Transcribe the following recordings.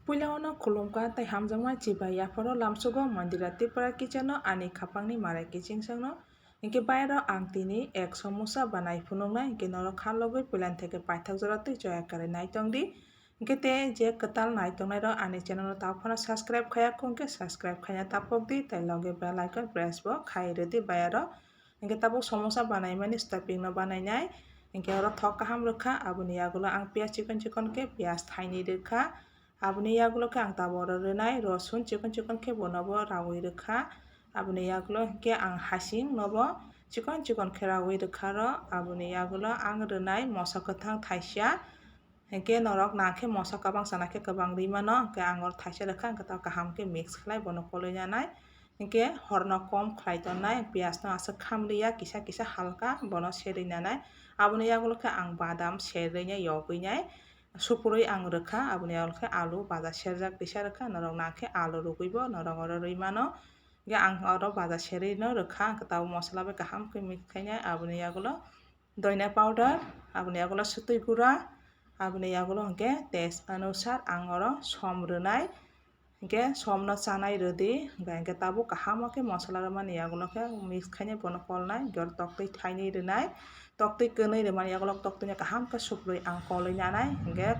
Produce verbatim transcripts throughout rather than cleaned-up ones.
Puila ono khulumkha tei hamjakma chibai yapharo lamsugo Mandira Tripura Kitchen no ani khapangni marai kichingsongno. Hinkhe bairo ang tini ek somosa banai phunuknai, hinkhe norok kha logwi puilani theke paithak jora twi choya kwrwi naitongdi. Hinkhe tei je kwtal naitongnai rok ani channel o tabuk phano subscribe khaiya khwngkhe subscribe khaina tapokdi tei loge bell icon press bo khai rwdi bayaro. Hinkhe tabuk somosa banaimani stuffing no banainai. Hinkhe oro thok kaham rwkha, aboni yagulo ang piyaj chikon chikon khe piyaj thainwi rwkha. Aboni yagulo khe ang tabuk oro rwnai rosun chikon chikon khe bono bo rawi rwkha. Aboni yagulo hinkhe ang hasing nobo chikon chikon khe rawi rwkha ro. Aboni yagulo ang rwnai moso kwthang thaisa. Hinkhe norok nang khe moso kwbang chana khe kwbang rwi mano, hinkhe ang oro thaisa rwkha, hinkhe tabuk kaham khe mix khlai bono kolwi nanai. Hinkhe horno kom khlai tonnai, piyaj no aswk khamliya, kisa kisa halka bono serwi nanai. Aboni yagulo khe ang badam serwi nai yogwi nai, supurwi ang rwkha, aboni yagulo khe alu baja serjak tisa rwkha, norok nang khe alu rwgwi bo norok oro rwi mano. Hinkhe ang oro baja serwi no rwkha, hinkhe tabuk mosola bai kaham khe mix khainai, aboni yagulo doina powder, aboni yagulo swtwi gura, aboni yagulo hinkhe taste anusar ang oro som rwnai. Hinkhe somno chanai rwdi, hinkhe, hinkhe tabuk kaham khe mosola rwmani yagulo khe mix khainai bono kolnai, hinkhe oro toktwi thainwi rwnai, toktwi kwnwi rwmani yagulo toktwino kaham khe suprwi ang kolwi nanai, hinkhe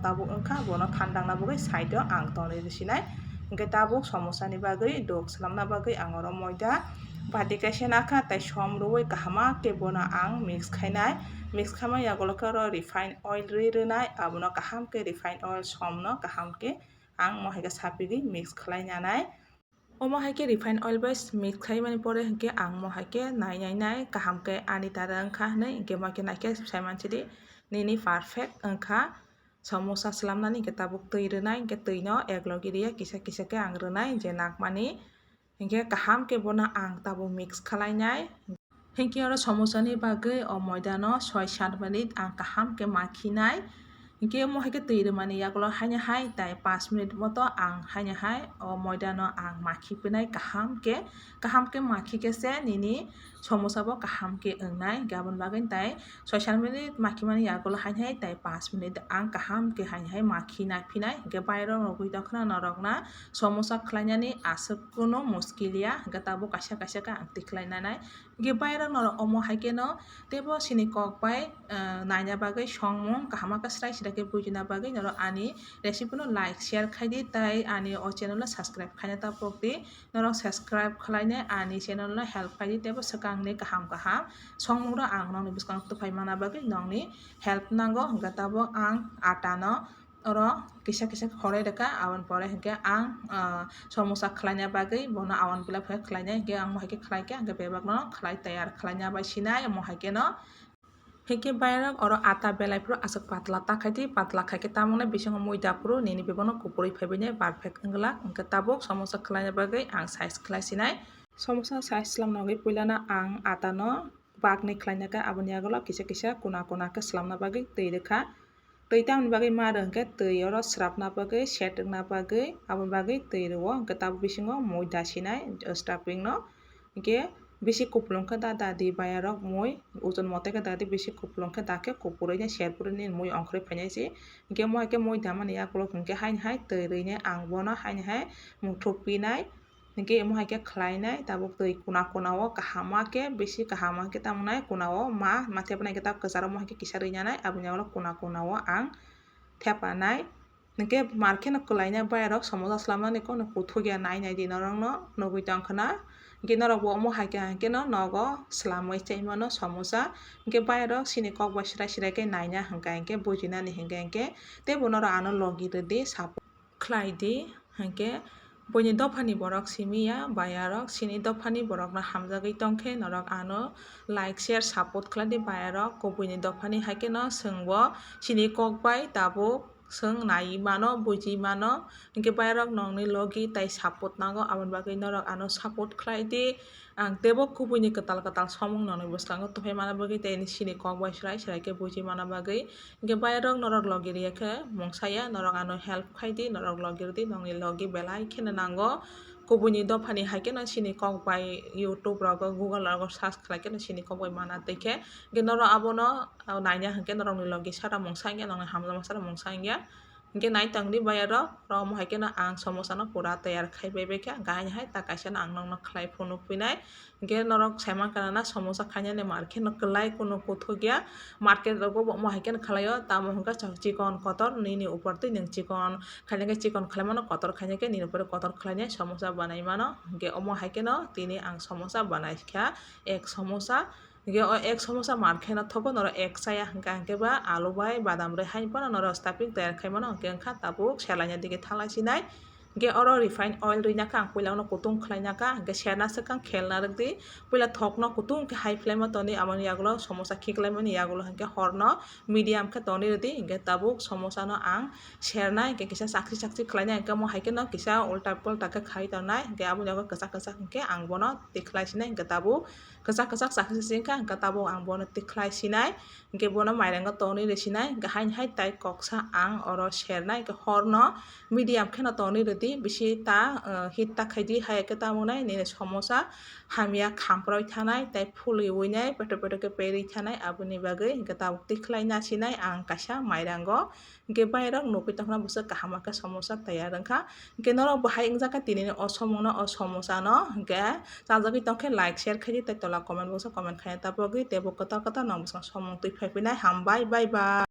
tabuk wngkha bono thandangna bagwi side o ang tonwi rwsinai. Hinkhe tabuk somosani bagwi dok swlamna bagwi ang oro moida bati kaisa nakha tei som rwui kaham khe bono ang mix khainai. Mix khaima yagulo khe oro refined oil rwi rwnai, abono kaham khe refined oil somno kaham khe ang omo hai khe sapigwi mix khlai nanai. Omo hai khe refined oil bai mix khlaimani pore hinkhe ang omo hai khe nai nai nai kaham khe ani tara wngkha hinwi hinkhe omo hai khe nai khe sai mansidi nini perfect wngkha. Samosa swlamnani hinkhe tabuk twi rwnai, hinkhe twino ek logi riya kisa kisa khe ang rwnai je nakmani. Hinkhe kaham khe bono ang tabuk mix khlainai. Hinkhe oro samosani bagwi o moidano soi sat minute ang kaham khe makhinai. Hinkhe omo hai khe twi rwmani yagulo haino hai tai panch minute moto ang haino hai o moidano ang makhi phinai kaham khe. Kaham khe makhi khe se nini samosa bo kaham khe wngnai. Hinkhe aboni bagwi tai soi sat minute makhimani yagulo haino hai tai panch minute ang kaham khe haino hai makhi nai phinai. Hinkhe bairok rogwi tongkhna norokna samosa khlainani aswk kunu muskil ya. Hinkhe tabuk kaisa kaisa khe ang tikhlai nanai. Hinkhe bairok norok omo hai kheno teibo chini kok bai, eh, naina bagwi songmung kaham khe srai srai khe bujina bagwi norok ani recipe no like, share khaidi tei ani o channel no subscribe khaina tapokdi. Norok subscribe khlainai ani channel no help khaidi teibo swkangni kaham kaham songmung rok ang nokni bwskango tubui mana bagwi nokni help nango. Hinkhe tabuk ang ata no oro kisa kisa khorai rwkha, aboni pore hinkhe ang, ah, samosa khlaina bagwi bono aboni belai phai khlainai, hinkhe ang omo hai khe khlai khe, hinkhe bebak no khlai tayar khlaina bai sinai, omo hai kheno. Hinkhe bairok oro ata belai phuru aswk patla ta khai di, patla khai khe tamoni bisingo muida phuru nini bebak no kupurwi phaibai nai, perfect wngla. Hinkhe tabuk samosa khlaina bagwi ang size khlai sinai. Samosa size swlamna bagwi puilano ang ata no bakni khlaina khe, aboni yagulo kisa kisa kuna kuna khe swlamna bagwi twi rwkha. Twi tamni bagwi ma rw hinkhe twi oro swrapna bagwi, set wngna bagwi, aboni bagwi twi rwo. Hinkhe tabuk bisingo mui dasinai, stuffing no. Hinkhe bisi kupulung khe da, dadi bairok mui, ojon mote khe dadi, bisi kupulung khe da khe kupurwi nai, serpurwi nini mui ongkhorwi phainai se. Hinkhe omo hai khe mui damani yagulo hinkhe haini hai twi rwinai ang bono haini hai muthupinai. Hinkhe omo hai khe khlainai, tabuk twi kuna kuna o kaham khe, bisi kaham khe tamo nai kuna o ma, ma thepnai khe tabuk kwcharo omo hai khe kisa rwi nanai, aboni yagulo kuna kuna o ang thepanai. Hinkhe mar kheno kwlainai bairok samosa swlamnani kono kuthuk ya nai nai di norokno nugwi tongkhwna. Hinkhe norokbo omo hai khe hinkhe no nogo swlamwi chaimano samosa. Hinkhe bairok chini kok bai srai srai khe naina hinkha hinkhe bujinani hinkha hinkhe teibo norok ano logi rwdi support khlai di, hinkhe buini dophani borok simi ya, bayarok chini dophani borokno hamjagwi tongkhe norok ano like, share, support khlai di bayarok. Kubuini dophani hai kheno chwngbo chini kok bai tabuk chwng nai mano, buji mano, hinkhe bayarok nokni logi tai support nango, aboni bagwi norok ano support khlai di. Ang teibo kubuini kwtal kwtal samung nokni bwskango tuphai mana bagwi tei chini kok bai srai srai khe buji mana bagwi. Hinkhe bairok norok logi rwya khe mungsa ya, norok ano help khai di, norok logi rw di, nokni logi belai kheno nango. Kubuini dophani hai kheno chini kok bai YouTube rogo, Google rogo search khlai kheno chini kok bai mana twi khe. Hinkhe norok abono naina hinkhe norokni logi sara mungsa wngya, nokni hamjakma sara mungsa wngya. Hingke nai tongdi bayarok, oro omo hai kheno ang somosa no pura tayar khai bai bai kha, hingke haini hai ta kaisa no ang nokno khlai phunuk phinai. Hingke norok saiman kana na somosa khainani market no kwlai kunu kuthuk ya, market rogo bo omo hai kheno khlai o, tamo hingke chikon kotor nini upor twi nwng chikon khaina khe chikon khlai mano, kotor khaina khe nini upor kotor khlainai somosa banai mano. Hingke omo hai kheno tini ang somosa banai kha, ek somosa. Hingke o ek somosa mar khe no thogo norok ek chaya, hingka hingke ba alu bai badam rwi hai phano norok stuffing tayar khai mano, hingke wngkha tabuk selaina dige thalai sinai. Hingke oro refined oil rwina kha ang puila no kutung khlaina kha, hingke serna swkang khelna rwdi. Puila thok no kutung khe hai phlai ma toni, aboni yagulo somosa khiklai mani yagulo hingke hor no medium khe toni rwdi, hingke tabuk somosa no ang sernai, hingke kisa chakchi chakchi khlainai, hingke omo hai kheno kisa ulta pulta khe khai tongnai, hingke aboni yago kwchak kwchak hingke ang bono tikhlai sinai, hingke tabuk kwchak kwchak chakhe se wngkha, hingke tabuk ang bono tikhlai sinai, hingke bono mairango tonwi rw sinai, hingke haini hai tai koksa ang oro sernai, hingke horno medium kheno tonwi rwdi, bisi ta, eh, heat ta khaidi, hai khe tamo nai nini somosa hamya khamproi thanai, tai phulwi winai, peto peto khe perwi thanai, aboni bagwi hingke tabuk tikhlai na sinai ang kaisa mairango. Hingke bairok nukgwi tongkha bwswk kaham khe somosa tayar wngkha. Hingke norok bo hai wngjakha tinini o somungno, o somosano hingke chajagwi tongkhe like, share khaidi tei tola comment box o comment khaina tapogwi teibo kwtal kwtal nang bwskango somung twi phai phinai. Hambai, bye bye.